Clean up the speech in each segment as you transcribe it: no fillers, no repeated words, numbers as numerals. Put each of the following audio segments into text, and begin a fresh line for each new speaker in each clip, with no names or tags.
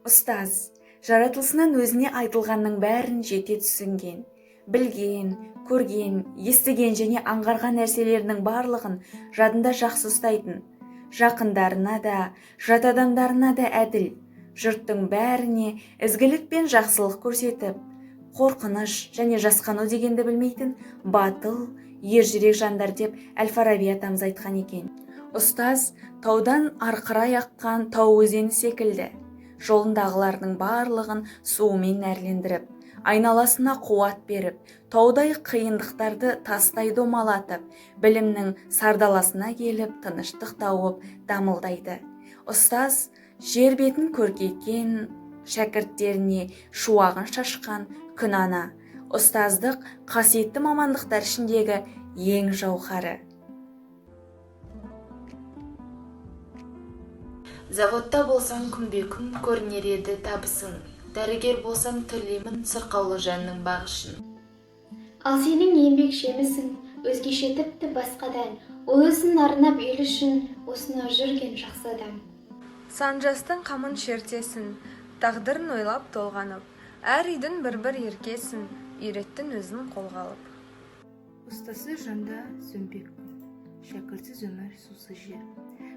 Ұстаз жаратылысынан өзіне айтылғанның бәрін жете түсінген, білген, көрген, естіген және аңғарған нәрселерінің барлығын жадында жақсы ұстайтын, жақындарына да, жат адамдарына да әділ, жұрттың бәріне ізгілік пен жақсылық көрсетіп, қорқыныш және жасқану дегенді білмейтін батыл, ержүрек жандар деп Әл-Фараби атамыз айтқан екен. Ұстаз таудан арқырай аққан тау өзені секілді, жолындағылардың барлығын суымен нәрлендіріп, айналасына қуат беріп, таудай қиындықтарды тастай домалатып, білімнің сардаласына келіп, тыныштық тауып дамылдайды. Ұстаз жер бетін көркейткен, шәкірттеріне шуағын шашқан күн ана. Ұстаздық қасиетті мамандықтар ішіндегі ең жауһары.
Заводта болсаң күнбе-күн көрінер еді табысың. Дәрігер болсаң түрлеймін сырқаулы жанның бағышын.
Ал сенің еңбек жемісің өзгеше тіпті басқадан. Ол өзін арнап ел үшін осынау жүрген жақсы адам.
Сан жастың қамын шертесің, тағдырын ойлап толғанып, әр үйдің бір-бір еркесін, үйреттің өзін қолға алып.
Ұстазсыз жанда сөнбек күн, шәкіртсіз өмір сусыз жер.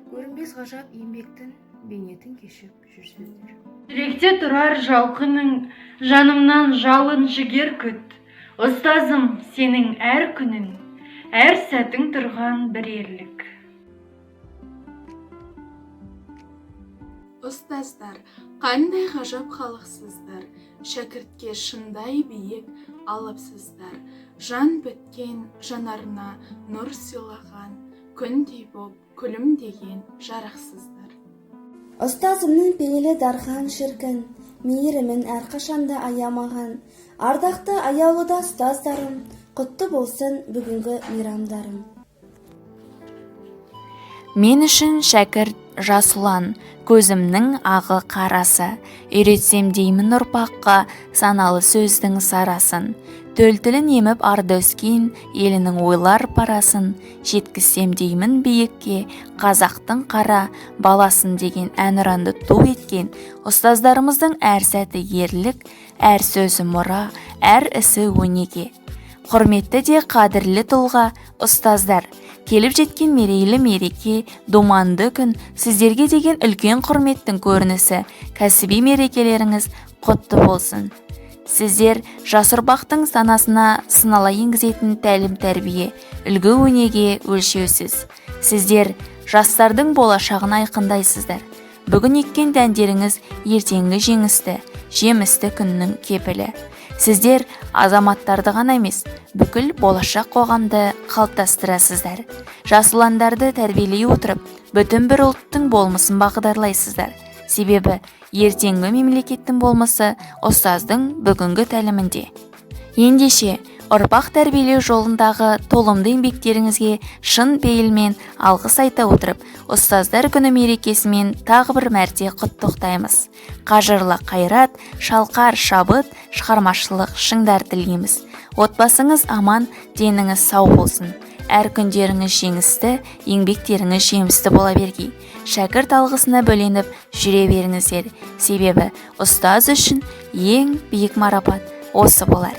Көрінбес ғажап еңбектің бейнетін кешіп жүрсіздер.
Жүректе тұрар жалқының, жанымнан жалын жігер күт. Ұстазым, сенің әр күнің, әр сәтің тұрған бір ерлік.
Ұстаздар, қандай ғажап халықсыздар, шәкіртке шындай биік алыпсыздар. Жан біткен жанарына нұр сыйлаған, күндей боп күлімдеген жарықсыздар.
Ұстазымның пейілі дархан шіркін, мейірімін әрқашанда аямаған. Ардақты аяулы да ұстаздарым, құтты болсын бүгінгі мейрамдарың.
Мен үшін шәкірт жас ұлан, көзімнің ағы қарасы. Үйретсем деймін ұрпаққа саналы сөздің сарасын. Төл тілін еміп арда өскен елінің ойлар парасын. Жеткізсем деймін биікке қазақтың қара баласын деген әнұранды ту еткен ұстаздарымыздың әр сәті ерлік, әр сөзі мұра, әр ісі өнеге. Құрметті де қадірлі тұлға ұстаздар, келіп жеткен мерейлі мереке, думанды күн сіздерге деген үлкен құрметтің көрінісі, кәсіби мерекелеріңіз құтты болсын. Сіздер жас ұрпақтың санасына сынала енгізетін тәлім-тәрбие, үлгі өнеге өлшеусіз. Сіздер жастардың болашағын айқындайсыздар. Бүгін еккен дәндеріңіз ертеңгі жеңісті, жемісті күннің кепілі. Сіздер азаматтарды ғана емес, бүкіл болашақ қоғамды қалыптастырасыздар. Жас ұландарды тәрбиелей отырып, бүтін бір ұлттың болмысын бағдарлайсыздар. Себебі ертеңгі мемлекеттің болмысы ұстаздың бүгінгі тәлімінде. Ендеше, ұрпақ тәрбиелеу жолындағы толымды еңбектеріңізге шын пейілмен алғыс айта отырып, ұстаздар күні мерекесімен тағы бір мәрте құттықтаймыз. Қажырлы қайрат, шалқар шабыт, шығармашылық шыңдар тілейміз. Отбасыңыз аман, деніңіз сау болсын. Әр күндеріңіз жеңісті, еңбектеріңіз жемісті бола бергей. Шәкірт алғысына бөленіп жүре беріңіздер. Себебі ұстаз үшін ең биік марапат осы болар.